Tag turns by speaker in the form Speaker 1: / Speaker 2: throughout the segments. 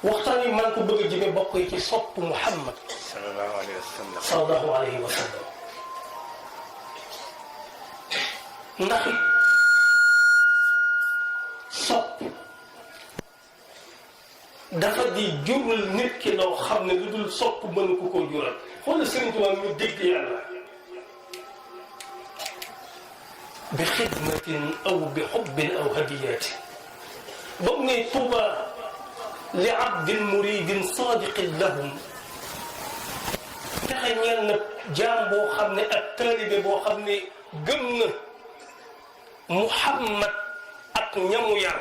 Speaker 1: waxtaan wi maa ngi ko bëgg a jëme bokk yi ci sopp Muhammad sallallahu alayhi wa sallam ndax sopp dafa di jurul nit ki loo xam ne lu dul sopp mënu ko koo jural xoolal Sëriñ Tuubaa ñu dégg yàlla bi xidmatin aw bi xubbin aw hadiyatin ba mu ne Tuuba li abdin muridin sadiqin lahum texe ñeel na jaam boo xam ne ak taalibe boo xam ne gëm na Muhammad ak ñamu yar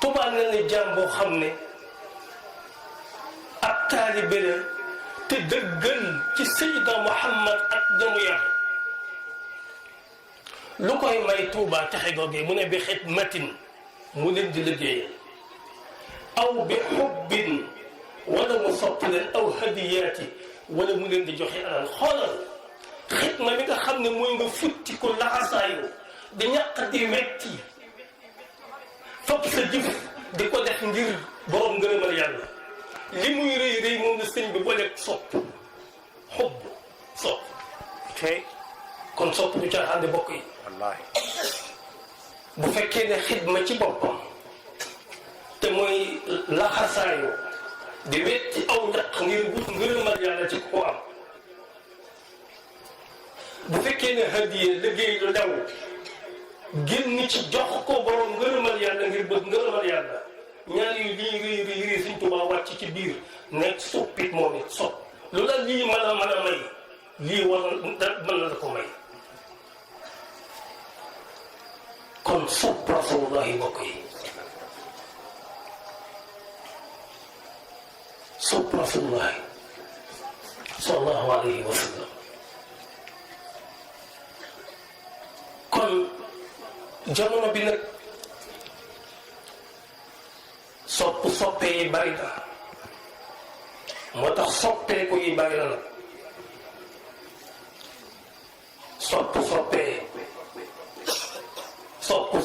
Speaker 1: Tuuba ne na jaam boo xam ne ak taalibe la te dëggal ci Sayyidina Muhammad ak ñamu yar lu koy may Tuuba texe googee mu ne bi xidmatin mu leen di liggéeyal aw bi xubbin wala mu sopp leen aw hadiyaati wala mu leen di joxe alal xoolal xidma bi nga xam ne mooy nga futti ko laxasaayu di ñàq di metti fopp sa jëf di ko def ngir borom ngërëmal yàlla li muy rëy rëy moom la sëñ bi booleeg sopp xubb sopp kon sopp du caaxaan bokk yi wallaahi bu fekkee ne xidma ci boppam te mooy laxasaayu di wetti aw njaq ngir wut ngërëmal yàlla ci ko am bu fekkee ne hadiya liggéey lu lew génn ci jox ko borom ngërëmal yàlla ngir bëgg ngërëmal yàlla ñaar yu lii rii Sëñ Tuubaa wàcc ci biir nekk soppit moom it sopp lu la lii mën a may lii war mën na la ko may kon sopp rasulullahi mbokk yi sopp rasulullahi sallallahu alayhi wa sallam kon jamono bi nag soppe yi bari na moo tax soppeeku yi bari na nag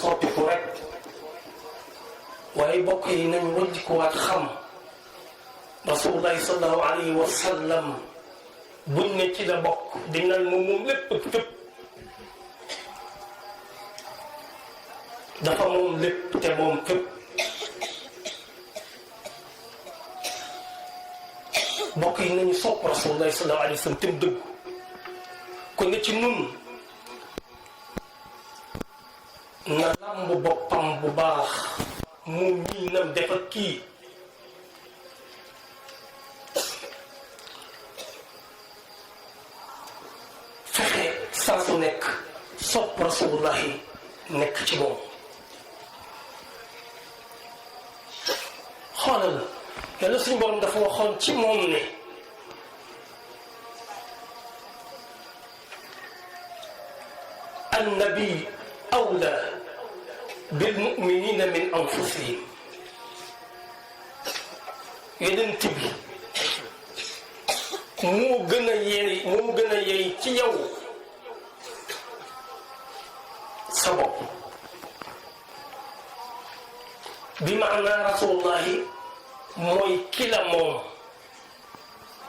Speaker 1: soppiku rek waaye bokk yi nañ wëddikuwaat xam rasulullahi sallallahu alayhi wa sallam buñ ne ci la bokk di naan moom lépp ak fépp dafa moom lépp te moom fépp bokk yi nañu sopp rasulullahi sallallahu alayhi wa sallam te mu dëgg ko ne ci nun na lamb boppam bu baax mu mii nam def ak kii fexe saa su nekk sopp rasulullahi nekk ci moom xoolal yàlla suñu borom dafa waxoon ci moom ne annabi awla bil muminina min anfusihim yonent bi moo gën a yey ci yow sa bopp bi maanaa rasulullahi mooy ki la moom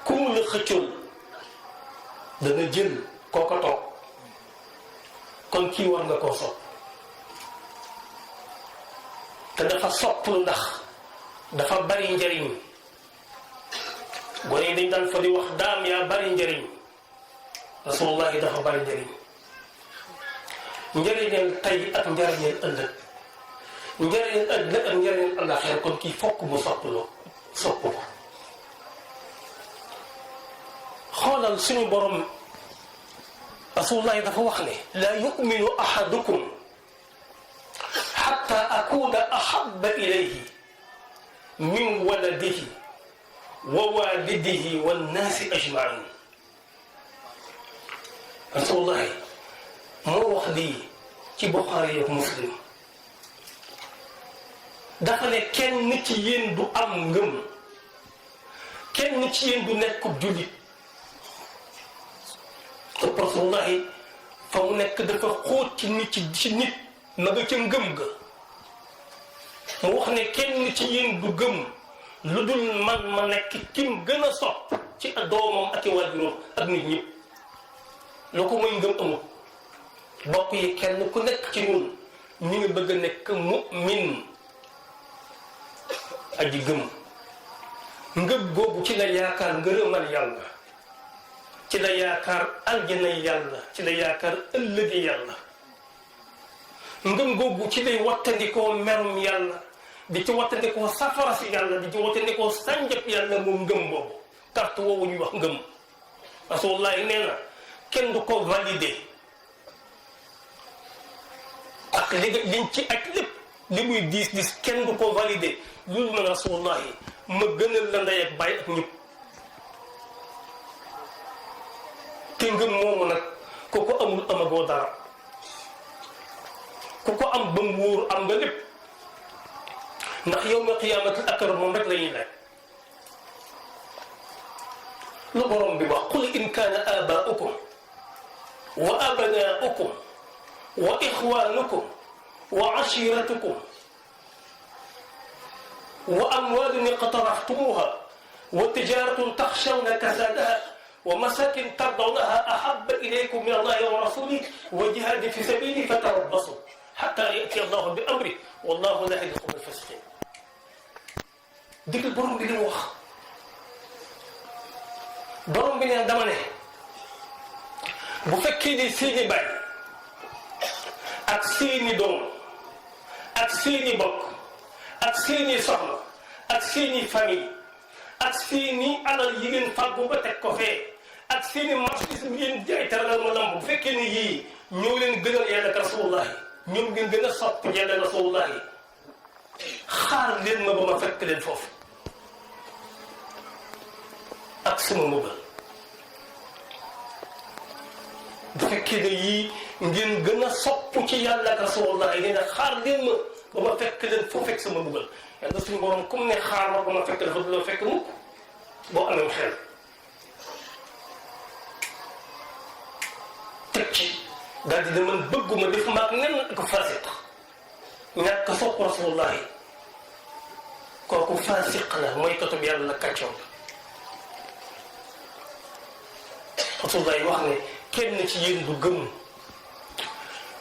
Speaker 1: ku mu la xëccool dana jël kooko toog kon kii war nga koo sopp te dafa sopp ndax dafa bari njëriñ gone yi dañ daan fa di wax daam yaa bari njëriñ rasulullahi dafa bari njëriñ njëriñal tey ak njëriñal ëllëg njëriñal ëllëg ak njëriñal àllaaxira kon kii fokk mu sopp ko xoolal suñu borom rasulullahi dafa wax ne laa yuminu ahadukum xatta akuna ahaba ilayhi min waladihi wa walidihi wannaasi ajmain rasulullahi moo wax lii ci Buxaari ak Muslim dafa ne kenn ci yéen du am ngëm kenn ci yéen du nekk jullit te rasulullahi fa mu nekk dafa xóot ci nit ma nga ca ngëm ga mu wax ne kenn ci yéen du gëm lu dul man ma nekk kim gën a sopp ci doomam ak i waajuram ak nit ñëpp loo ko mooy ngëm amul bokk yi kenn ku nekk ci ñun ñu ngi bëgg a nekk mu'min aji gëm ngëm googu ci la yaakaar ngërëmal yàlla ci la yaakaar aljana yàlla ci la yaakaar ëllëgi yàlla ngëm googu ci lay wattandikoo merum yàlla di ci wattandikoo safara si yàlla di ci wattandikoo sànjab yàlla moom ngëm boobu carte woowu ñuy wax ngëm rasulullahi nee na kenn du ko validé ak liñ ci ak lépp li muy diis kenn du ko validé loolu man rasulullahi ma gënal la ndey ak bàyyi ak ñëpp te ngëm moomu nag ku ko amul amagoo dara ku ko am ba mu wóor am nga lépp ndax yawma qiyaamatul akbar moom rek la ñuy laaj lu borom bi wax qul in kaana aabaa'ukum wa abnaa'ukum wa ixwaanukum wa ashiiratukum wa amwaalun iqtaraftumuuhaa wa tijaaratun taxshawna kasaadahaa wa masaakin tardawnahaa ahabba ilaykum min Allaahi wa rasuulihi wa jihaadin fi sabiilihi fatarabbasuu hattaa ya'tiya Allaahu bi amrihi wallaahu laa yahdii al-qawma al-faasiqiin. digal borom bi li mu wax borom bi ne dama ne bu fekkee ni seeni baay ak seeni doom ak seeni bokk ak seeni soxna ak seeni famille ak seeni alal yi ngeen fàggu ba teg ko fee ak seeni marchandise yi ngeen jaay teralal ma lamb bu fekkee ni yii ñoo leen gënal yàlla ak rasulullahi ñoom ngeen gën a sopp yàlla rasulullahi xaar leen ma ba ma fekk leen foofu ak sama mbugal bu fekkee ne yii ngeen gën a sopp ci yàlla ak rasulullahi nee na xaar leen ma ba ma fekk leen foo fekk sama mbugal yàlla suñu borom comme ne xaar ma ba ma fekk dafa du la fekk mukk boo amee xel teg ci daal di ne man bëgguma def maag nen ak fasiq ñàkk sopp rasulullahi kooku fasiq la mooy katub yàlla la kàccoon rasulullahi wax ne kenn ci yéen du gëm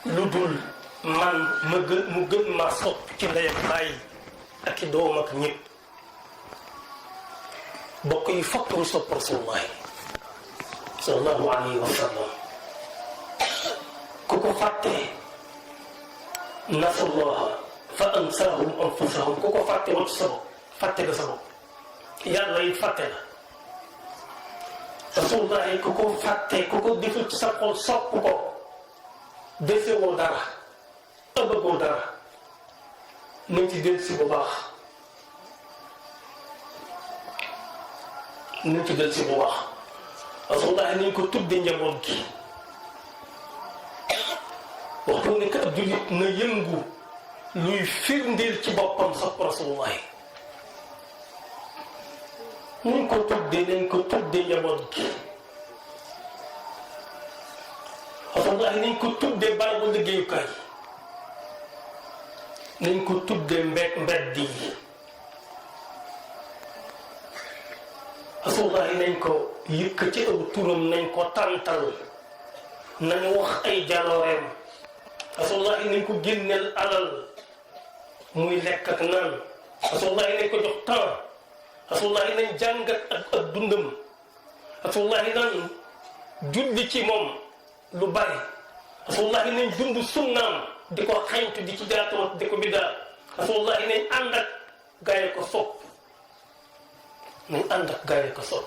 Speaker 1: lu dul man mu gën ma sopp ci ndey ak baay ak i doom ak ñëpp bokk yi fokk ñu sopp rasulullahi sallallahu alayhi wa sallam ku ko fàttee nasullaha fa ansaahum anfusahum ku ko fàtte wacc sa bopp fàtte nga sa bopp yàlla it fàtte la rasulullahi ku ko fàtte ku ko deful ci sa xol sopp ko defewoo dara ëbbagoo dara nañ ci del si bu baax nañ ci del si bu baax rasulullahi nañ ko tudde njaboot gi waxtu nekk ab jullit na yëngu luy firndeel ci boppam sopp rasulullahi nañ ko tudde njaboot gi rasulullahi nañ ko tudde barabu liggéeyukaay nañ ko tudde mbedd yi rasulullahi nañ ko yëkkati aw turam nañ ko tàntal nañu wax ay jalooreem rasulullahi nañ ko génneel alal muy lekk ak naan rasulullahi nañ ko jox temps rasulullahi nañ jàngat ak dundam rasulullahi nañ julli ci moom lu bari rasulullahi nañ dund sunnaam di ko xañtu di ci jaatoo di ko biddaa rasulullahi nañ ànd ak gaay ko sopp nañ ànd ak gaay ko sopp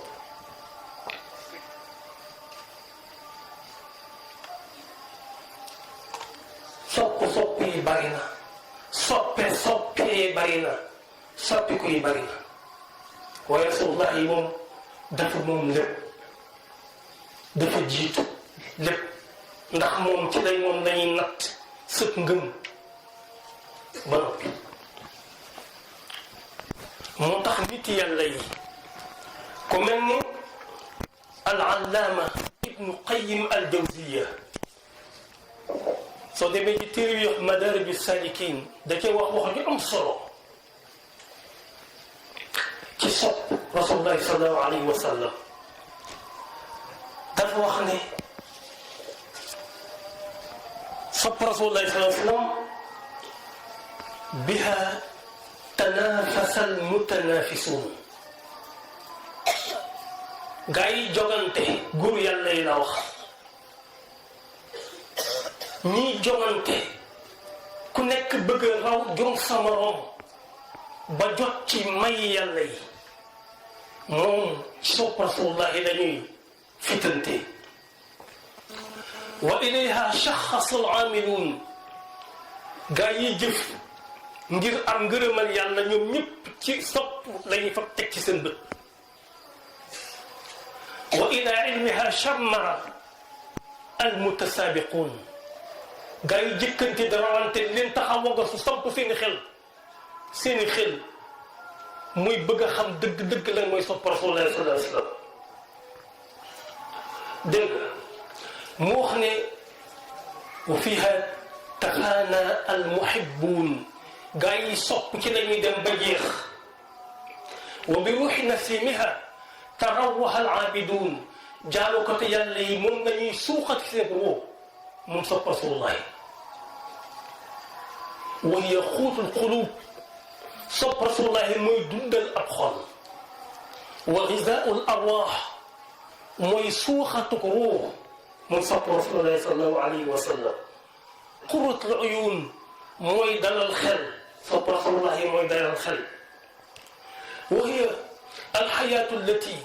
Speaker 1: sopp yi bari na soppe yi bari na soppiku yi bari na waaye rasulullahi moom dafa moom lépp dafa jiitu lépp ndax moom ci lay moom lañuy natt sëg ngëm ba noppi moo tax nit yàlla yi ku mel ni al-allaama ibnu qayyim al-jawziya soo demee ci téere yi wax madaariju saalikiin da cee wax ju am solo ci sopp rasulullahi sallallahu alayhi wa sallam dafa wax ne sopp rasulullahi sallallahu alayhi wa sallam biha tanafasa almutanafisuun gaa yi jogante góor yàlla yi la wax ñiy jogante ku nekk bëgg a raw jom sa moroom ba jot ci may yàlla yi moom sopp rasulullahi dañuy fitante wa ilayha shaxasa al-aamiluun gaa yi jëf ngir am ngërëmal yàlla ñoom ñëpp ci sopp lañuy fa teg ci seen bët wa ila ilmiha shammara al-mutasaabiquun gaa yi jëkkante da rawante leen tax a wagga su samp seeni xel muy bëgg a xam dëgg-dëgg lan mooy sopp Rasulullah sallallahu alayhi wa sallam dégg mu wax ne wa fiha taxaana almuhibbuun gaa yi sopp ci la ñuy dem ba jeex wa bi ruuxi nasimiha tarawaha alaabiduun jaalukate yàlla yi moom nañuy suuxat seen ruu moom sopp Rasulullah wa hiya xuutul quluub sopp Rasulullah mooy dundal ab xol wa gizaa'ul arwaax mooy suuxatuk ruux moom sopp Rasulullah sallallahu alayhi wa sallam qurratul uyuun mooy dalal xel sopp Rasulullah mooy dalal xel wa hiya alxayaatu allati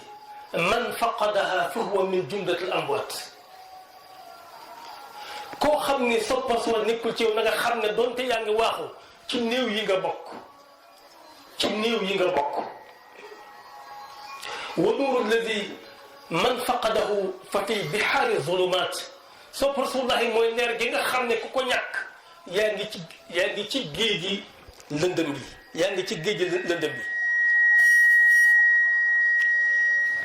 Speaker 1: man faqadaha fa huwa min jumlatil amwaat koo xam ne sopp Rasulullah nekkul ci yow na nga xam ne doonte yaa ngi waaxu ci néew yi nga bokk ci néew yi nga bokk wa nuuru alladi man faqadahu fa fi bihaari zulumaat sopp Rasulullah mooy leer gi nga xam ne ku ko ñàkk yaa ngi ci géej gi lëndëm bi yaa ngi ci géej gi lëndëm bi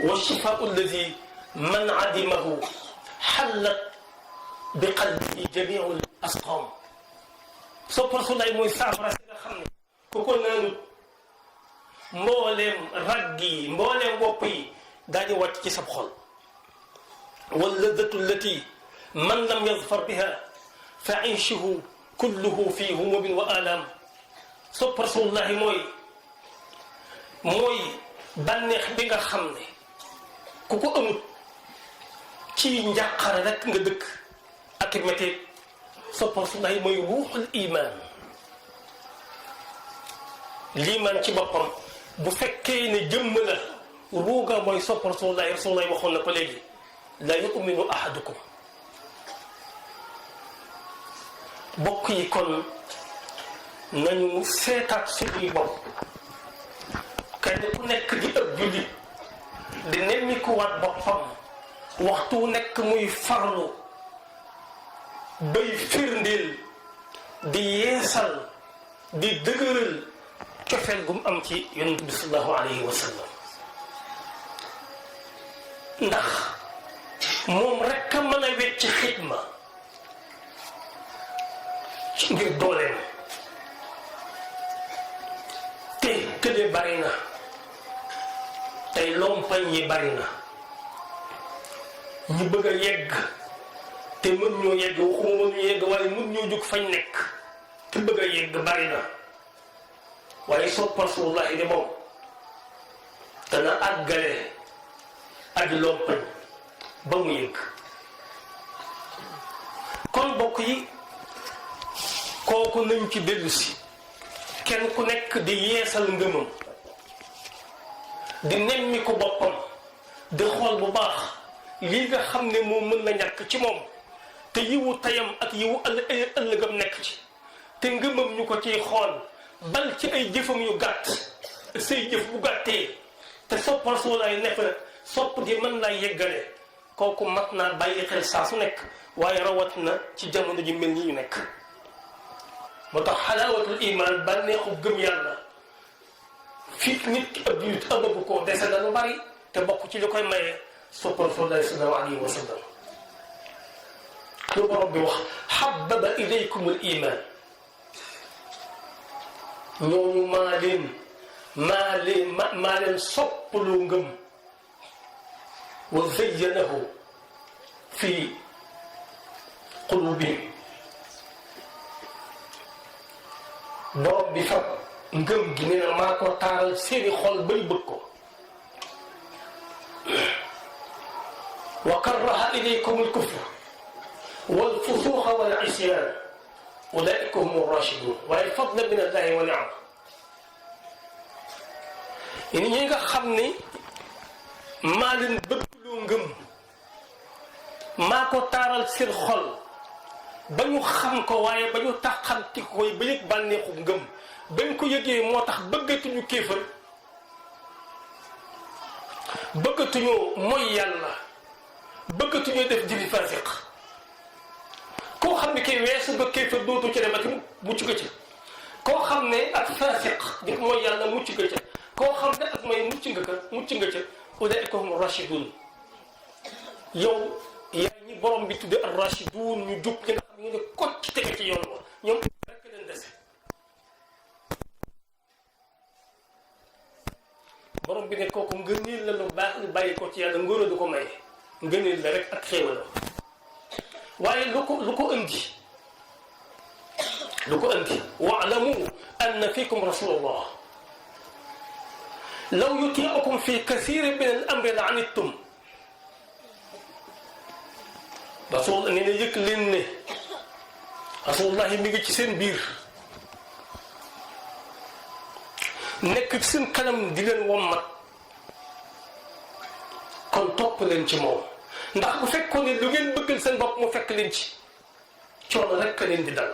Speaker 1: wa shifaau alladi man adimahu xallat bi qalbihi jamiu l asqaam sopp Rasulullah mooy saafara si nga xam ne ku ko naanut mbooleem ragg yi mbooleem wopp yi daañu wàcc ci sab xol wal ladatu allati man lam yazfar biha fa ayshuhu kulluhu fi humubin wa alam sopp Rasulullah mooy bànneex bi nga xam ne ku ko amut ci njàqare rek nga dëkk ak métit sopp Rasulullah mooy ruuxul iman liimaan ci boppam bu fekkee ne jëmm la ruuga mooy sopp Rasulullah waxoon na ko léegi la yuminu ahadukum bokk yi kon nañu seetaat suñuy bopp kenn ku nekk di ëpp jullit di nemmikuwaat boppam waxtu nekk muy farlu bay firndeel di yeesal di dëgëral cofeel gu mu am ci yonent bi sallallahu alayhi wa sallam ndax moom rek a mën a wecc xidma ngir dooleem te kële bari na tey lompañ yi bari na ñu bëgg a yegg te mën ñoo yegg waxuma mën ñu yegg waaye mën ñoo jóg fañ nekk te bëgg a yegg bari na waaye sopp Rasulullah de moom dana àggale ak lompañ ba mu yëg kon bokk yi kooku nañ ci dellu si kenn ku nekk di yeesal ngëmam di nemmi ko boppam di xool bu baax lii nga xam ne moo mën na ñàkk ci moom te yiwu tayam ak yiwu ëllëgam nekk ci te ngëmam ñu ko ciy xool bal ci ay jëfam yu gàtt say jëf bu gàttee te sopp Rasulullah nekk na sopp gi mën laa yeggale kooku mat naa bàyyi xel saa su nekk waaye rawat na ci jamono ji mel ni ñu nekk moo tax xalaawatul iman bànneexu gëm yàlla fii nit ki ab julit ëmb ko dese na lu bari te bokk ci li koy maye sopp Rasulullah sallallahu alayhi wa sallam lu borom bi wax xabbaba ilaykum al iman ñooñu maa leen maa leen soppaloo ngëm wa zayyanahu fi qulubihim borom bi fab ngëm gi nee na maa ko taaral seeni xol bañ bëgg ko wa karraha ilaykum al-kufra wal fusuqa wal isyan ulaika humu rashidun waaye fadlan min allahi wa ni'ma yéen ñi nga xam ni maa leen bëggloo ngëm maa ko taaral seen xol ba ñu xam ko waaye ba ñu taxanti koy ba yëg bànneexu ngëm bañ ko yëgee moo tax bëggatuñu kéefër bëggatuñu mooy yàlla bëggatuñu def jëfi fasiq koo xam ne kay weesu ba kéefër dootu ci demati mucc nga ci koo xam ne ak fasiq di mooy yàlla mucc nga ca koo xam ne ak mooy mucc nga ca ulaa'ika humu rashidun yow yaa ñi borom bi tudde ar rashidun ñu jub ñi nga xam ne ñu ne kocc tege ci yoon wa ñoom rekk leen dese borom bi ne kooku ngëneel la lu baax lu bàyyi ko ci yàlla ngóor du ko may ngëneel la rek ak xéewal la waaye lu ko indi wa'lamu anna fiikum rasulullah law yuti'ukum fi kathirin min al-amri la'anittum rasul nee na yëg leen ne rasulullahi mi ngi ci seen biir nekk ci seen kanam di leen wommat kon topp leen ci moom ndax bu fekkoon ne lu ngeen bëggal seen bopp mu fekk leen ci coono rekk leen di dal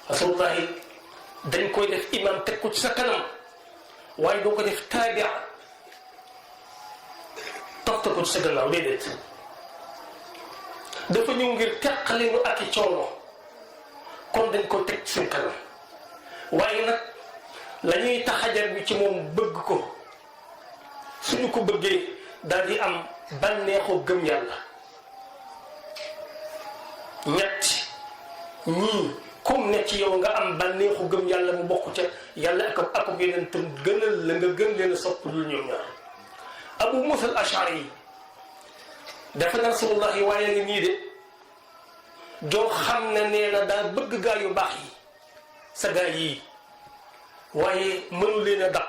Speaker 1: rasulullahi dañ koy def imam teg ko ci sa kanam waaye doo ko def taabia toxta ko ci sa gannaaw déedéet dafa ñëw ngir teqalinu ak i coono kon dañ ko teg ci seen kanam waaye nag la ñuy taxajar bi ci moom bëgg ko suñu ko bëggee daal di am bànneexu gëm yàlla ñett ñii comme ne ci yow nga am bànneexu gëm yàlla mu bokk ca yàlla ak yeneen tam gënal la nga gën leen a sopp lu ñoom ñaar Abu Musa al-Ash'ari yi dafa na rasulullahi waaye ngi nii de joo xam ne nee na daa bëgg gaa yu baax yi sa gaa yii waaye mënu leen a dab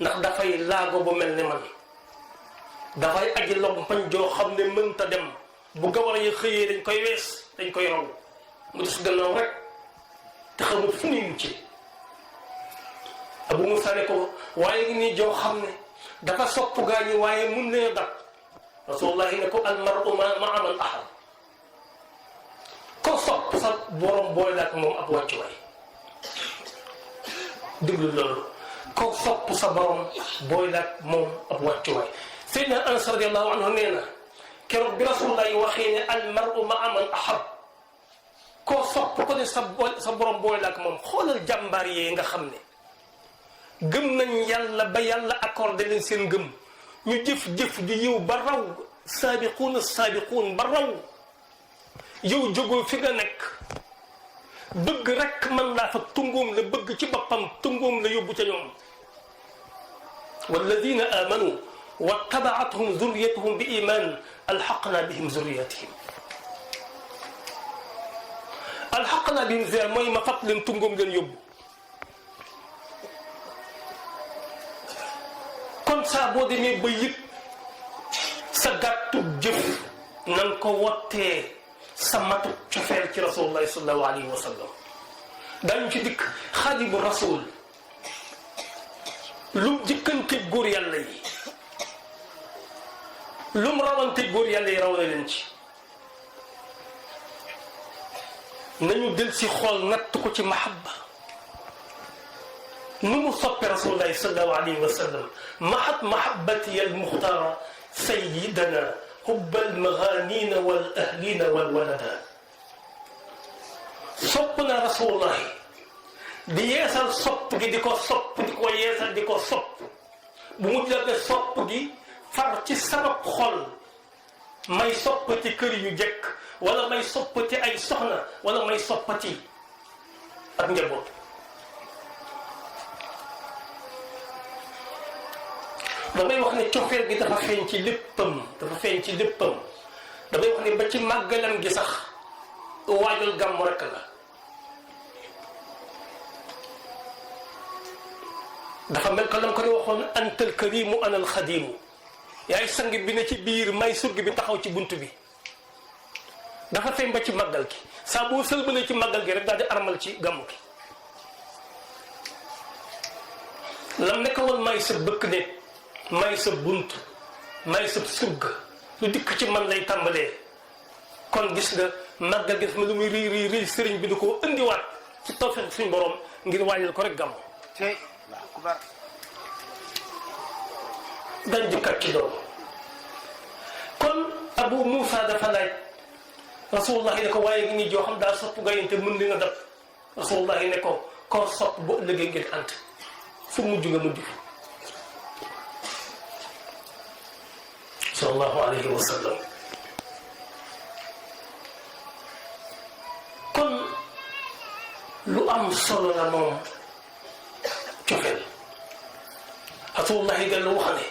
Speaker 1: ndax dafay laago bu mel ne man dafay aji lompañ joo xam ne mënta dem bu gawar yi xëyee dañ koy wees dañ koy raw mu des gannaaw rek te xamul fu muy mucce Abu Musa ne ko waaye ngi nii joo xam ne dafa sopp gaa ñi waaye mun leen a dab rasulullahi ne ko almaru ma'a man ahab ko sopp sa borom boole ak moom ab wàccuwaay déglu loolu ko sopp sa borom boole ak moom ab wàccuwaay Seydina Anas radiyallahu anhu nee na keroog bi rasulullahi waxee ne almaru ma'a man ahab koo sopp ko ne sa borom boole ak moom xoolal jàmbaar yee nga xam ne gëm nañ yàlla ba yàlla accordé leen seen gëm ñu jëf-jëf ji yiw ba raw saabiquun ba raw yow jógoo fi nga nekk bëgg rek man laa fa tungoom la bëgg ci boppam tungoom la yóbbu ca ñoom walladina amanu wattabaatuhum zurriyatuhum bi iman alxaqna bihim zurriyatihim alxaqna bihim zurriyatihim mooy ma fat leen tungoom leen yóbbu kon saa boo demee ba yëg sa gàttu jëf na nga ko wottee sa matu cofeel ci rasulullahi sallallahu alayhi wa sallam daañu ci dikk xaadimu rasul lum jëkkante góor yàlla yi lum rawante góor yàlla yi raw na leen ci nañu del si xool natt ko ci mahabba nu mu soppe rasulullahi sallallahu alayhi wa sallam mahat mahabbati al muxtara sayyidana hubbal maghanina wal ahlina wal walada sopp na rasulullahi di yeesal sopp gi di ko sopp di ko yeesal di ko sopp bu mu jëlee sopp gi far ci sama xol may soppati kër yu jekk wala may soppati ay soxna wala may soppati ak njaboot damay wax ne cofeel gi dafa feeñ ci léppam damay wax ne ba ci màggalam gi sax waajal gàmmu rekk la. dafa mel ko lam ko ne waxoon antal karimu anal xadimu yaay sang bi ne ci biir may surg bi taxaw ci bunt bi. dafa feeñ ba ci màggal gi saa boo sëlbalee ci màggal gi rek daal di armal ci gàmmu gi. lam nekk woon may sa bëkk ne may sa bunt may sa surga lu dikk ci man lay tàmbalee. kon gis nga màggal gi ma lu muy rii sëriñ bi du ko indiwaat ci tawfeex suñu borom ngir waajal ko rek gàmmu. dañ dikkat ci loolu. kon Abu Moussa dafa laaj rasulullah ne ko waaye gi nii joo xam daa sopp gayante mën li nga dab rasulullah ne ko koo sopp bu ëllëgee ngeen ànd fu mujj nga mujj sallallahu alayhi wa sallam. kon lu am solo la moom cofeel. rasulullah yi dellu wax ne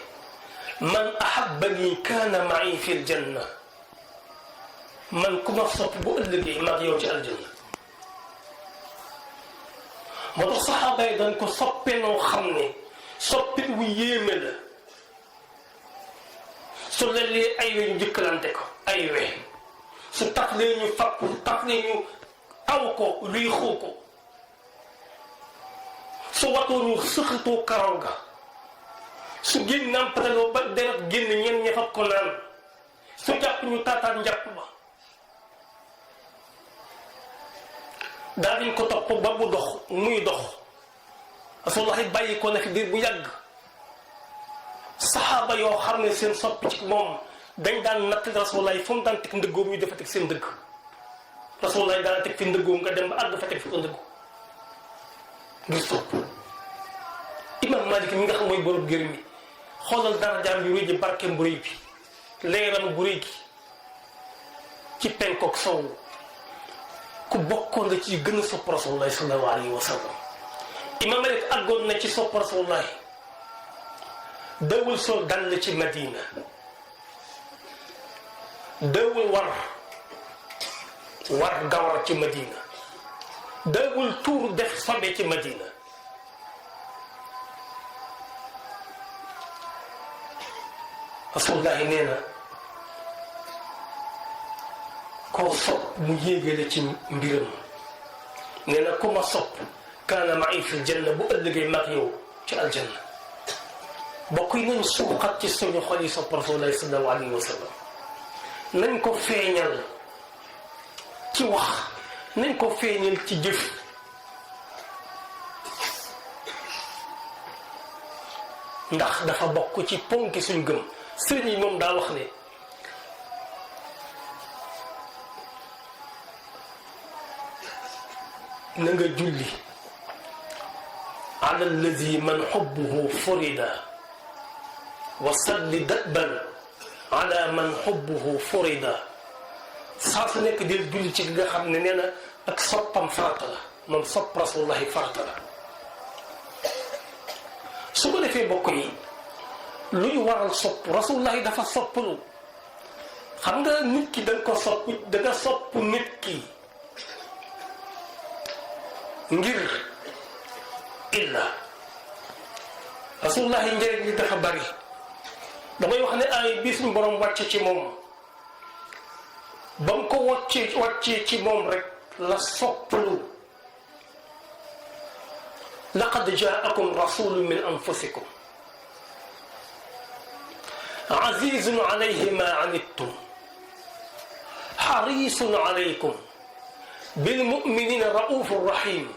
Speaker 1: man ahabbani kaana ma'i fi aljanna man ku ma sopp bu ëllëgee maag yow ci aljanna. moo tax saxaaba yi dañ ko soppee noo xam ne soppit wu yéeme la. su lelee ay we ñu njëkkalante ko ay we su taflee ñu fapp su taflee ñu aw ko luy xuu ko su watoo ñu sëqatoo karaw ga su génn nampataloo ba deret génn ñen ña fab ko naan su jàpp ñu taataan njàpp ba daal diñ ko topp ba bu dox muy dox rasulullahi bàyyi ko nekk diir bu yàgg. saxaaba yoo xam ne seen soppi ci moom dañ daan natt rasulullahi fu mu daan teg ndëggoom ñu dafa teg seen dëgg rasulullahi daan teg fi ndëggoom nga dem ba àgg fa teg fi ko ndëggu ngir sopp. imam Malik mi nga xam mooy borom gër mi xoolal darajaam yu rëy ji barkeem bu rëy bi leeram bu rëy gi ci penkook sow ku bokkoon la ci gën a sopp rasulullahi sallallahu alayhi wa sallam. imam Malik àggoon na ci sopp rasulullahi dawul soo dal ci Madina dawul war gawar ci Madina dawul tuur def sobe ci Madina. rasulullahi nee na koo sopp mu yéegale ci mbiram nee na ku ma sopp kaana ma'i fil janna bu ëllëgee mag yow ci aljanna. bokk yi nañ suuxat ci suñu xol yi sopp rasulullahi sallallahu alayhi wa sallam. nañ ko feeñal ci wax nañ ko feeñal ci jëf. ndax dafa bokk ci ponki suñ gëm. sëriñ yi moom daa wax ne na nga julli ala allazi man xubbuhu furida wa salli daban ala man xubbuhu furida. saa su nekk del julli ci nga xam ne nee na ak soppam farata la moom sopp rasulullahi farata la. su ko defee bokk yi lu ñu waral sopp rasulullahi dafa soppalu. xam nga nit ki da nga ko sopp da nga sopp nit ki ngir illa. rasulullahi njëriñ li dafa bari. damay wax ne ay bi suñu borom wàcce ci moom ba mu ko wàccee ci moom rek la soppalu. laqad jaakum rasulun min anfusikum azizun alayhi ma anittum harisun alaykum bilmuminina raufun rahim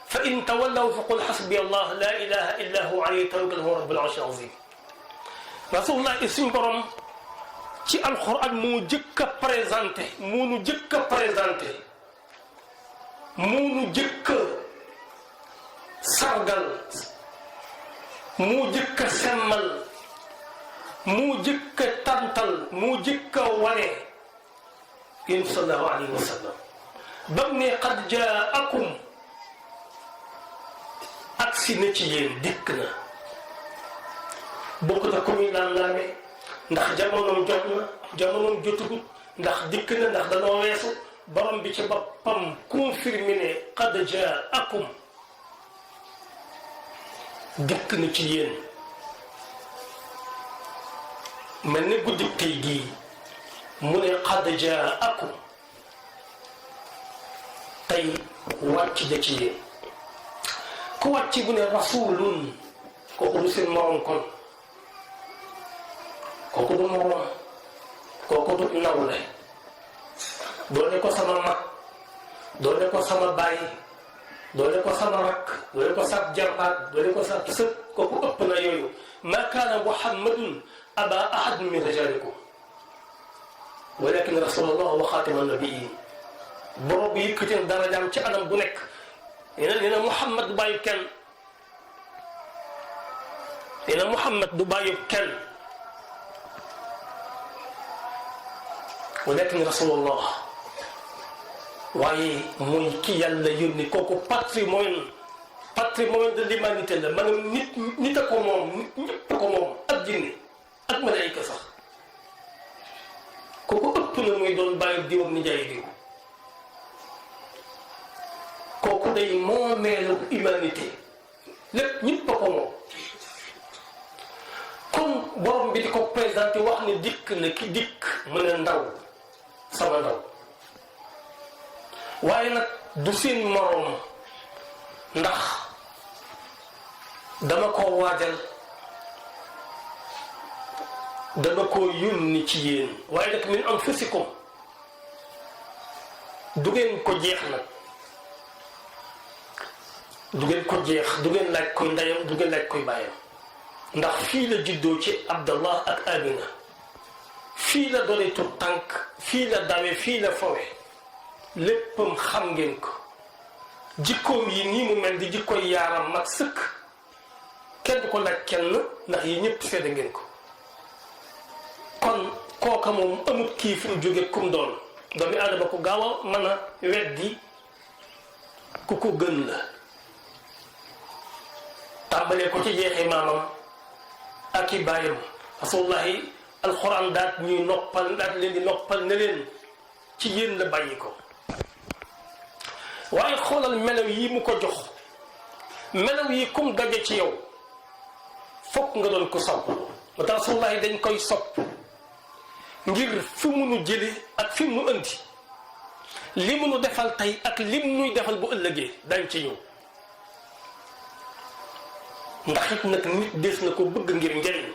Speaker 1: fa in tawallaw faqul hasbiya allah la ilaha illa hu alayhi tawakkal huwa rabbul arshil azim. rasulullah suñ borom ci alquran moo jëkk a présenté moo jëkk a sargal moo jëkk a semmal moo jëkk a tantal moo jëkk a wane yéen sallallahu alayhi wa sallam bam ne qad jaakum agsi na ci yéen dikk na bokkut ak ku muy laam-laame ndax jamonoom jot na jamonoom jotugut ndax dikk na ndax danoo weesu. borom bi ci boppam confirmé ne qad jaakum dikk na ci yéen mel ne guddi tey gii mu ne qad jaakum tey wàcc da ci yéen ku wàcc bu ne rasulun kooku du seen morom kon kooku du morom kooku du nawle doone ko sama mag doone ko sama baay doone ko sama rakk doone ko sab jarbaat doone ko sab sët kooku ëpp na yooyu ma kaana muhammadun aba ahad min rijalikum walakin rasulullah wa xaatama nabiyin borom bi yëkkati na darajaam ci anam bu nekk nee na muhammad du bàyyi kenn nee na muhammad du bàyyi kenn walakin rasulullah waaye mooy ki yàlla yónni kooku patrimoine de l'humanité la maanaam nit a ko moom ñëpp a ko moom ak jinne ak malaayika sax kooku ëpp na muy doon bàyyi diw ak nijaay diw kooku day moomeelu humanité lépp ñëpp a ko moom kon borom bi di ko présenté wax ne dikk na ki dikk mu ne ndaw sama ndaw waaye nag du seen moroom ndax dama ko waajal dama ko yónni ci yéen waaye nag min anfusikum du ngeen ko jeex nag du ngeen ko jeex du ngeen laaj koy ndeyam du ngeen laaj koy bàyyam ndax fii la juddoo ci Abdallah ak Amina fii la doole tur tànk fii la dawe fii la fowe léppam xam ngeen ko jikkoom yi nii mu mel di jikkoy yaaram mat sëkk kenn du ko laaj kenn ndax yi ñëpp seede ngeen ko kon kooka moom amut kii fi mu jóge kum doon doomi aadama ko gaaw a mën a weddi ku ko gën la tàmbalee ko ci jeexi maamam ak i baayam rasulullahi alxuraan daat ñuy noppal daat leen di noppal ne leen ci yéen la bàyyi ko waaye xoolal melaw yi mu ko jox melaw yi kum daje ci yow fokk nga doon ko sopp moo tax rasulullahi dañ koy sopp ngir fi mu nu jële ak fi mu nu indi li mu nu defal tey ak li mu nuy defal bu ëllëgee dañ ci ñëw ndax it nag nit des na ko bëgg ngir njëriñ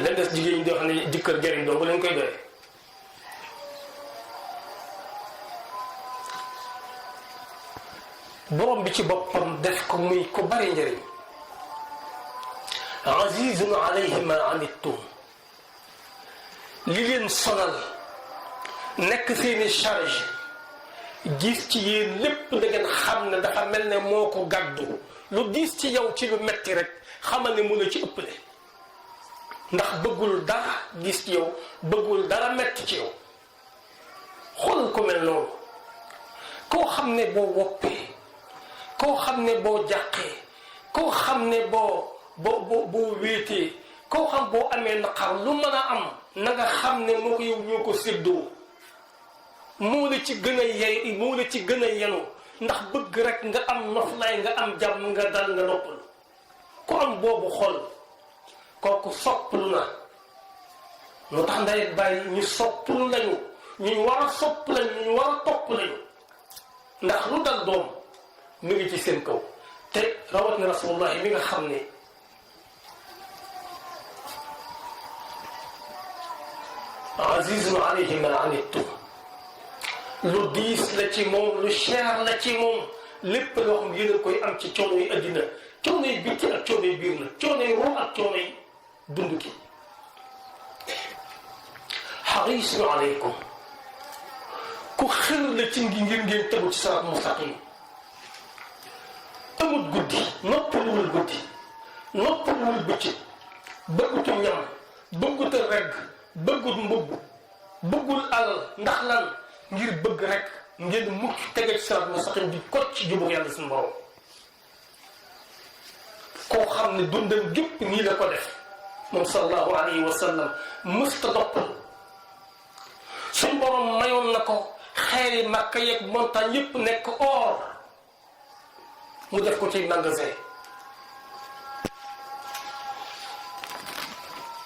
Speaker 1: leen des jigéen ñi di wax ne jëkkër njëriñ dong lañ koy doye borom bi ci boppam def ko muy ko bari njëriñ azizun alayhi ma anittum li leen sonal nekk seeni charge gis ci yéen lépp da ngeen xam ne dafa mel ne moo ko gàddu lu diis ci yow ci lu metti rek xamal ne mun a ci ëppale ndax bëggul dara gis ci yow bëggul dara metti ci yow xoolal ko mel noonu koo xam ne boo woppee koo xam ne boo jàqee koo xam ne boo wéetee koo xam boo amee naqar lu mën a am na nga xam ne moo ko yow ñoo ko séddoo moo la ci gën a yey moo la ci gën a yenu ndax bëgg rek nga am noflaay nga am jàmm nga dal nga noppal ku am boobu xol kooku soppalu na moo tax ndey bàyyi ñu soppalu lañu ñu war a sopp lañu ñu war a topp lañu ndax lu dal doom mi ngi ci seen kaw te rawat na rasulullahi mi nga xam ne azizun alayhi ma anittum lu diis la ci moom lu cher la ci moom lépp loo xam yéen a koy am ci coono yi addina coono yi bitti ak coono yi biir na coono yi ruux ak coono yi dund ki xarisun aleykum ku xër la ci ngir ngeen tegu ci siraat mustaqim amul guddi noppaluwul guddi noppaluwul bëccëg bëggutu ñam bëgguta regg bëggut mbubb bëggul alal ndax lan ngir bëgg rek ngeen mucc tege ci siraat mustaqim di kot ci jubug yàlla suñu borom koo xam ne dundam gépp nii la ko def moom sallallahu alayhi wa sallam mësta noppal suñ borom mayoon na ko xeeri Makka yeeg montagne yépp nekk or mu def ko ci magasin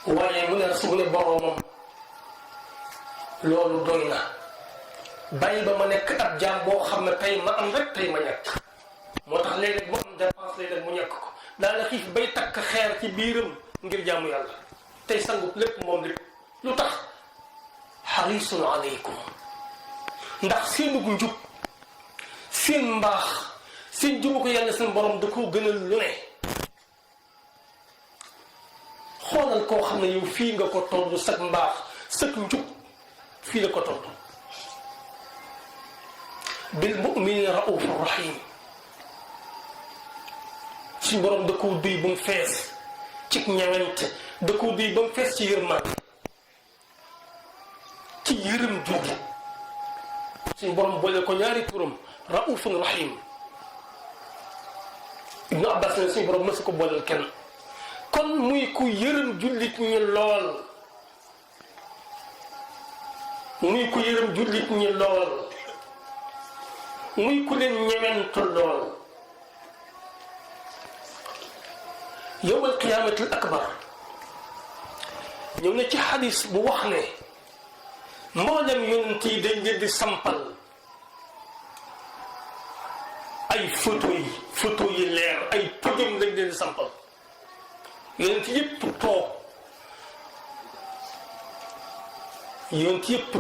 Speaker 1: waaye mu ne su ne boromam loolu doy na bàyyi ba ma nekk ab jaam boo xam ne tey ma am rek tey ma ñàkk moo tax léeg-léeg mu am dépense léeg-léeg mu ñàkk ko daana xiif bay takk xeer ci biiram ngir jaamu yàlla tey sangut lépp moom lépp lu tax xarisun aleykum ndax seenug njub seen mbaax seen jubu ko yàlla seen borom da koo gënal lu ne xoolal koo xam ne yow fii nga ko toll sag mbaax sag njub fii la ko toll bil mu'minina raufur rahim suñ borom da koo duy ba mu fees ci ñawent da koo duy ba mu fees ci yërmande ci yërëm juddu suñ borom boole ko ñaari turam raufun rahim Ibnu Abbas ne suñ borom mësu ko booleel kenn kon muy ku yërëm jullit ñi lool muy ku yërëm jullit ñi lool muy ku leen ñementu lool yowmal qiyaamatil akbar ñëw na ci xadis bu wax ne mboolem yonent yi dañ leen di sampal ay photo yi leer ay podium lañ leen di sampal yonent yëpp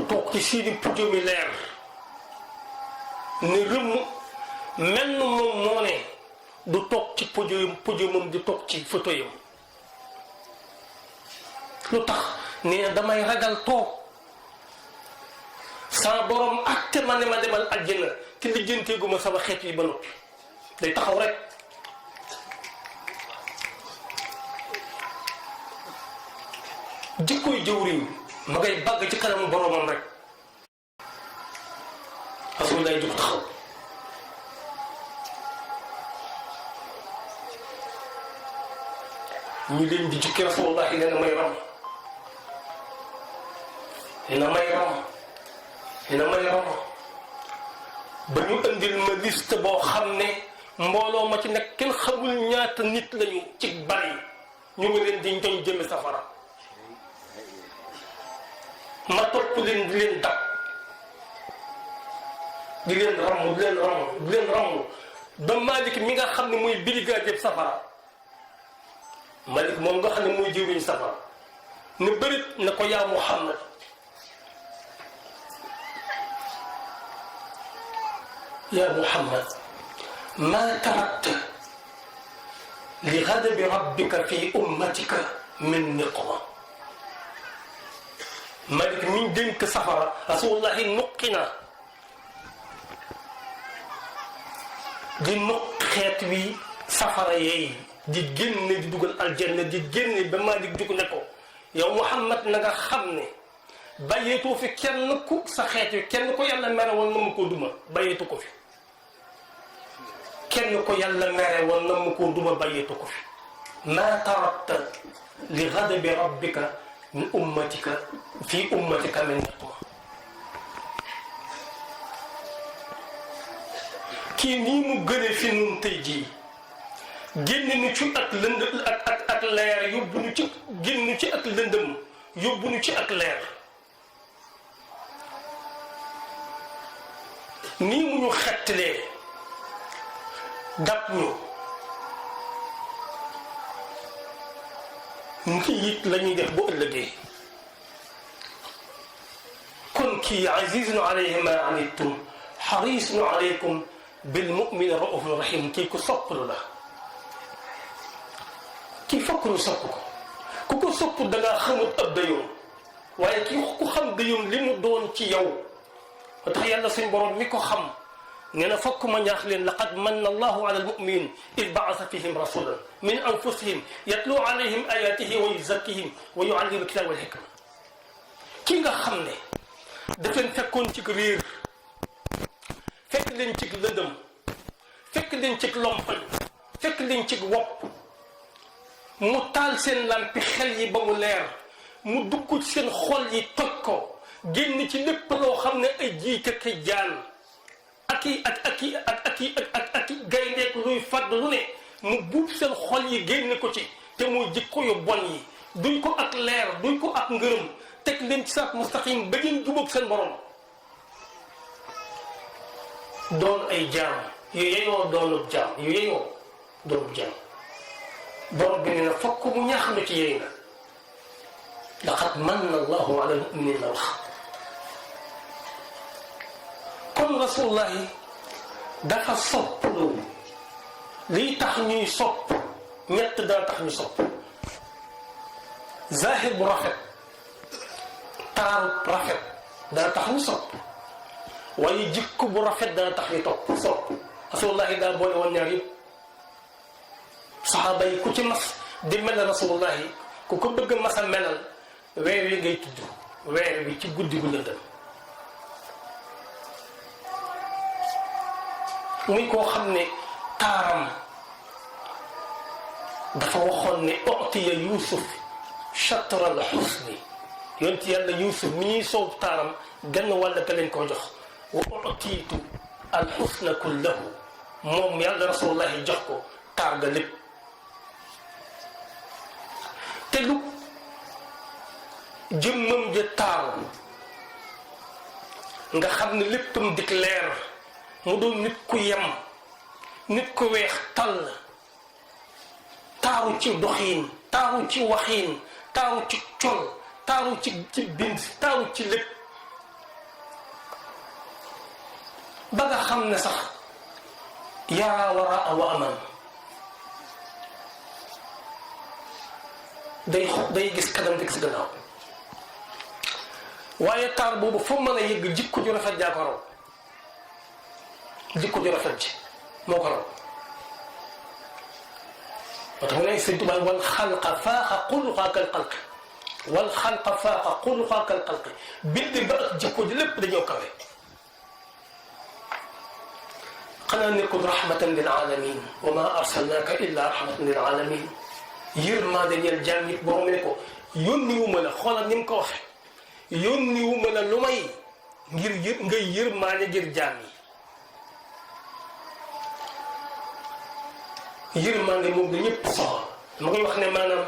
Speaker 1: toog ci seeni podium yi leer ne rëmm mel na moom moo ne du toog ci podiumam di toog ci photo yam lu tax nee na damay ragal toog sama borom atte ma ne ma demal àjjana te lijjanteeguma sama xeet yi ba noppi day taxaw rek jikkoy jëwriñ ma ngay bàgg ci kanamu boromam rek Rasulullah jóg taxaw ñu leen di jukki Rasulullah nee na may ram ba ñu indil ma liste boo xam ne mbooloo ma ci nekk kenn xamul ñaata nit lañu ci bari ñu ngi leen di njoñ jëme safara ma topp leen di leen dab di leen ramm ba Malik mi nga xam ne muy brigadier safara Malik moom nga xam ne muy jëwriñ safara ne bërit na ko yaa Muhammad yaa Muhammad maa tarakta li ghadabi rabbika fi ummatika min niqma Malik mi dénk safara Rasulullahi nuqi na di nuq xeet wi safara yeey di génne di dugal aljanna di génne ba Malik dugg ne ko yow Muhammad na nga xam ne bàyyeetoo fi kenn ku sa xeet wi kenn ko yàlla mere woon na mu ko duma bàyyeetu ko fi kenn ko yàlla mere woon na mu ko duma bàyyeetu ko fi maa tarakta li ghadabi rabbika min ummatika fi ummatika min niqma kii nii mu gëne fi nun tey jii génn nu ci ak lënd ak leer yóbbu nu ci génn ci ak lëndëm yóbbu nu ci ak leer nii mu ñu xettalee dab ñu nii it la ñuy def bu ëllëgee kon kii azizun alayhi ma anittum xarisun alaykum bil mu'min raufur rahim kii ku sopplu la kii fokk ñu sopp ko ku ko sopp dangaa xamut ab dayoom waaye kii ku xam dayoom li mu doon ci yow ba tax yàlla suñ borom mi ko xam nee na fokk ma ñaax leen laqad manna allahu ala almuminin id baasa fihim rasulan min anfusihim yatlu alayhim ayatihi wa yuzakkihim wa yuallimu alkitaba wal hikma kii nga xam ne daf leen fekkoon ci réer fekk leen ci lëndëm fekk leen ci lompañ fekk leen ci wopp mu taal seen lampi xel yi ba mu leer mu dugg ci seen xol yi toj ko génn ci lépp loo xam ne ay jiite ki jaan ak i gayndeek luy fadd lu ne mu buub seen xol yi génn ko ci te muy jikko yu bon yi duñ ko ak leer duñ ko ak ngërëm teg leen ci siraat mustaqim ba ngeen jubóog seen borom doon ay jaam yu yeyoo doonub jaam yu yeyoo doonub jaam borom bi ne na fokk mu ñaax lu ci yey na laqad manna allahu ala almu'minin la wax kon rasulullahi dafa sopp loolu lii tax ñuy sopp ñett dana tax ñu sopp zahir bu rafet taaru rafet dana tax ñu sopp waaye jikko bu rafet dana tax ñu topp sopp rasulullahi daa boole woon ñaar yëpp saxaaba yi ku ci mas di mel rasulullahi ku ko bëgg mas a melal weer wi ngay tudd weer wi ci guddi gu lëndëm muy koo xam ne taaram dafa waxoon ne utiya Yuusuf chatral xusni yonent yàlla Yuusuf mi ñuy soow taaram genn wàll ka lañ ko jox wa utiitu al xusna kullahu moom yàlla rasulullahi jox ko taar ga lépp te lu jëmmam ja taaru nga xam ne léppam dik leer mu doon nit ku yem nit ku weex tàll taaru ci doxiin taaru ci waxiin taaru ci col taaru ci bind taaru ci lépp ba nga xam ne sax yaraa waraa wa aman day gis kanam di gis gannaaw waaye taar boobu foo mën a yëgg jikko ju rafet jaa ko raw jikko ju rafet ji moo ko raw moo tax mu ne Sëñ Tuubaa wal xalqa faaqa xuluqa kal xalqi wal xalqa faaqa xuluqa kal xalqi bind ba ak jikko ji lépp dañoo kawe xanaa nekkul rahmatan lil alamin wa ma arsalnaaka illa rahmatan lil alamin yërmande ñeel jaam nit borom ne ko yónniwuma la xoolal ni mu ko waxe yónniwuma la lu may ngir ngay yërmande ngir jaam yi yërmande moom la ñëpp soxla ma koy wax ne maanaam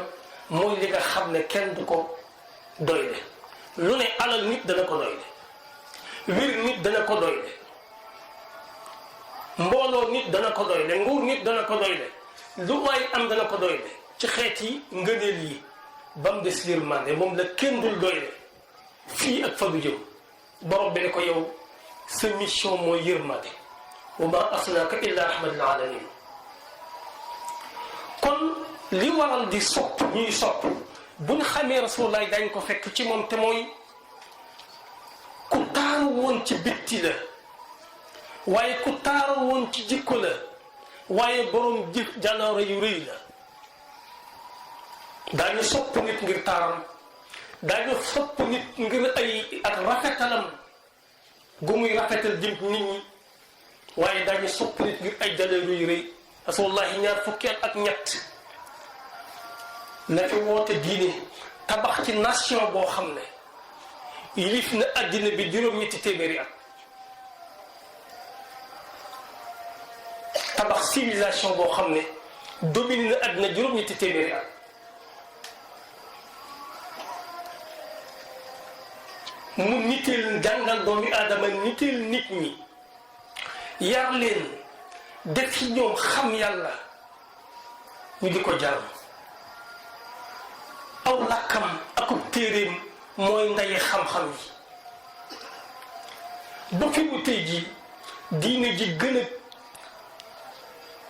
Speaker 1: mooy li nga xam ne kenn du ko doyle lu ne alal nit dana ko doyle wér nit dana ko doyle mbooloo nit dana ko doyle nguur nit dana ko doyle lu waay am dana ko doyle ci xeet yi ngëneel yi ba mu des yërmande moom la kenn dul doyle fii ak fa du jëm borom bi ne ko yow sa mission mooy yërmande wa ma arsalnaaka illa rahmatan lil alamin kon li waral di sopp ñuy sopp bu ñu xamee rasulullah dañ ko fekk ci moom te mooy ku taaru woon ci bitti la waaye ku taaru woon ci jikko la waaye borom ji jaloore yu rëy la daañu sopp nit ngir taaram daañu sopp nit ngir ay ak rafetalam gu muy rafetal jëm nit ñi waaye daañu sopp nit ngir ay jaloore yu rëy rasulullahi ñaar fukki at ak ñett la fi woote diine tabax ci nation boo xam ne yilif na àddina bi juróom-ñetti téeméeri at tabax civilisation boo xam ne domine na àddina juróom-ñetti téeméeri at mu niteel jàngal doomi aadama niteel nit ñi yar leen def ci ñoom xam yàlla ñu di ko jàll aw làkkam akub téeréem mooy ndayi xam-xam yi ba fi mu tey jii diine ji gën a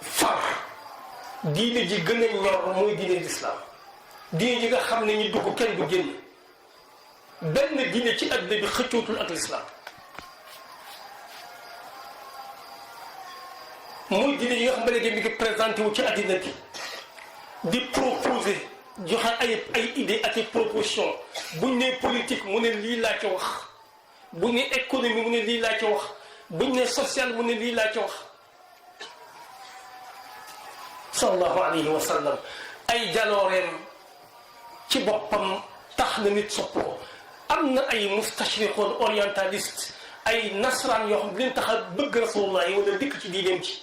Speaker 1: far diine ji gën a ñor mooy diine lislaam diine ji nga xam ne ñu dugg kenn du génn benn diine ci àddina bi xëccootul ak lislaam mooy diine yi nga xam ne léegi mi ngi présenté wu ci àddina bi di proposer joxe ay idée ak ay proposition buñ ne politique mu ne lii laa ci wax buñ ne économie mu ne lii laa ci wax buñ ne social mu ne lii laa ci wax sallallahu alayhi wa sallam ay jalooreem ci boppam tax na nit sopp ko. am na ay mustashriqoon orientaliste ay nasaraan yoo xam leen tax a bëgg rasulullah yi wala dikk ci diineem ci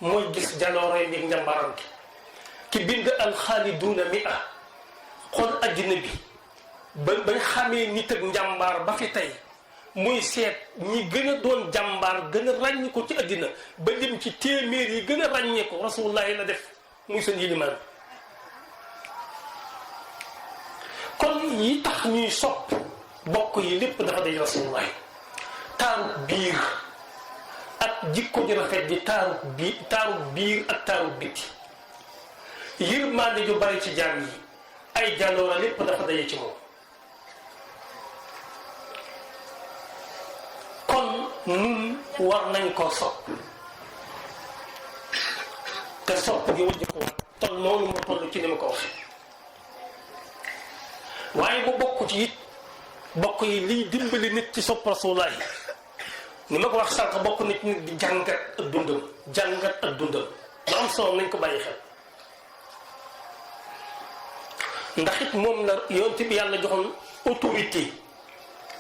Speaker 1: mooy gis jalooreem bi njàmbaram ki bind alxaaliduuna mi'a xool addina bi bañ xamee nit ak njàmbaar ba fi tey muy seet ñi gën a doon jàmbaar gën a ràññi ko ci addina ba lim ci téeméer yi gën a ràññee ko rasulullah yi la def muy seen yilimaan. kon yi tax ñuy sopp bokk yi lépp dafa day rasulullah taaru biir ak jikko ju rafet di taaru biir ak taaru biti yërmande ju bari ci jaam yi ay jaloora lépp dafa daje ci moom. kon nun war nañ koo sopp te sopp gi wajj ko wat toll noonu mu toll ci ni ma ko waxee waaye bu bokk ci it bokk yi liy dimbali nit ci sopp rasulullah ni ma ko wax sànq bokk nit ñi di jàngat ak dundam lu am solo nañ ko bàyyi xel ndax it moom la yonent bi yàlla joxoon autorité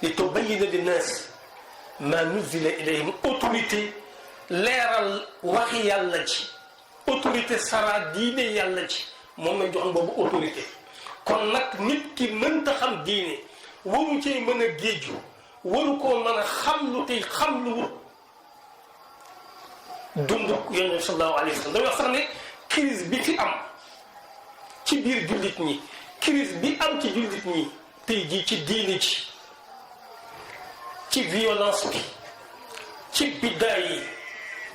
Speaker 1: li tubayyina linnaas maa nuzila ilayhim autorité leeral waxi yàlla ci autorité sara diine yàlla ci moom lañ joxoon boobu autorité. kon nag nit ki mënta xam diine waru cee mën a géeju waru koo mën a xam lu tey xam lu wut dund yonent bi sallallahu alayhi wa sallam dañuy wax sax ne crise bi fi am ci biir jullit ñi crise bi am ci jullit ñi tey jii ci diine ci violence bi ci biddaay yi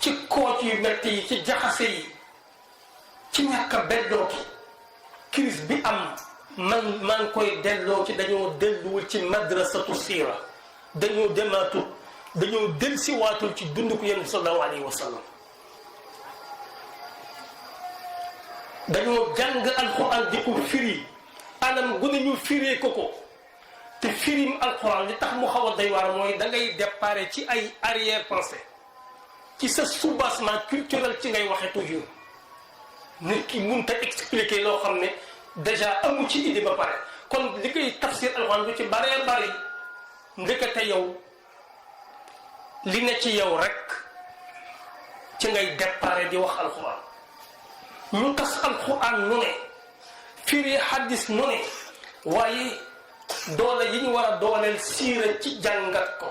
Speaker 1: ci kooc yu metti yi ci jaxase yi ci ñàkk a beddoo ki crise bi am maa ngi koy delloo ci dañoo delluwul ci madrasatu siira dañoo dellusiwaatul ci dund ko yonent bi sallallahu alayhi wa sallam dañoo jàng alquran di ko firi anam gu ne ñu firee ko te firim alquran li tax mu xaw a doy waar mooy da ngay déparé ci ay arrière pensée ci sa soubassement culturel ci ngay waxe toujours nit ki mënut a expliquer loo xam ne déjà amu ci idée ba pare kon li koy tafsir alxuraan lu ci baree bari ndekete yow li ne ci yow rek ci ngay déparé di wax alxuraan ñu tas alxuraan nu ne firi hadis nu ne waaye doole yi ñu war a dooleel siira ci jàngat ko